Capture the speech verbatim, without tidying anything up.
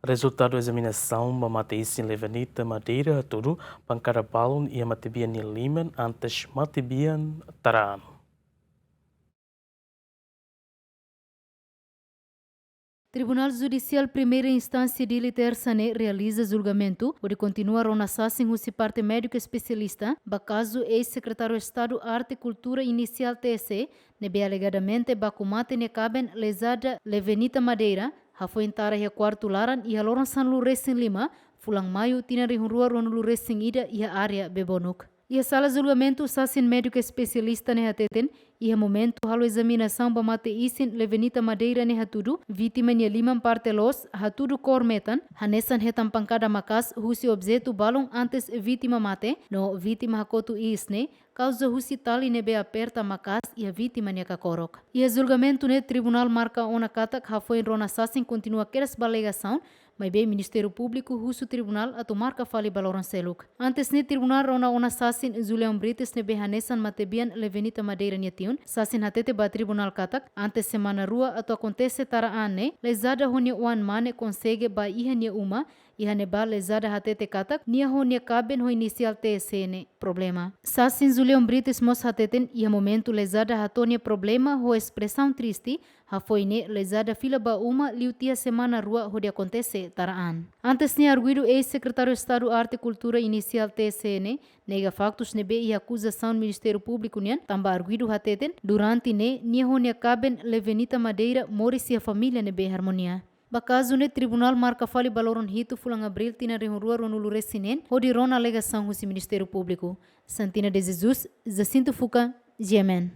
Rezultadu ezaminasaun ba mate-isin Levenita Madeira hatudu pankada balun iha matebian nia liman antes matebian taraan. Tribunál Judisiál Primeira Instánsia Dili Tersa ne'e realiza julgamentu hodi kontinua rona sasin husi parte médiku espesialista ba kazu eis-sekretáriu Estadu Arte Kultura Inisiál T S, ne'ebé alegadamente baku mate nia kaben lezada Levenita Madeira, hafoin tara iha kuartu laran iha loron sanulu-resin-lima, fulan Maiu, tinan rihun rua ruanulu-resin-ida iha área Bebonuk. Iha sala julgamentu, sasin médiku espesialista ne'e hateten, iha momentu halo ezaminasaun ba mate-isin Levenita Madeira ne'e hatudu, vítima nia liman parte loos, hatudu kór metan, hanesan hetan pankada maka'as husi objetu balun antes vítima mate, no vítima hakotu iis ne'e, kauza husi tali ne'ebé aperta maka'as iha vítima nia kakorok. Iha julgamentu ne'e, tribunál marka ona katak hafoin rona sasin kontinua kedas ba alegasaun, maibé Ministériu Públiku husu tribunál atu marka fali ba loron seluk. Antes ne'e, tribunál rona ona sasin Julião Brites ne'ebé hanesan matebian Levenita Madeira nia tiun. Sasin hatete ba tribunál katak, antes semana rua atu akontese tara an ne'e, lezada ho nia oan mane konsege bá iha nia uma, iha ne'ebá lezada hatete katak nia ho nia kaben ho inisiál T S ne'e problema. Sasin Julião Brites mós hateten, iha momentu lezada hato'o nia problema ho espresaun triste, hafoin ne'e lezada fila ba uma liu tiha semana rua hodi akontese tara an. Antes ne'e, arguidu eis-sekretáriu Estadu Arte Kultura Inisiál T S ne'e nega faktus ne'ebé iha akuzasaun Ministériu Públiku nian, tanba arguidu hateten, durante ne'e nia ho nia kaben Levenita Madeira moris iha família ne'ebé harmonia. Ba kazu ne'e, tribunál marka fali ba loron hitu fulan Abríl tinan rihun rua ruanulu-resin-neen, hodi rona alegasaun husi Ministériu Públiku. Santina de Jesus, Jacinto Fuca, G M N.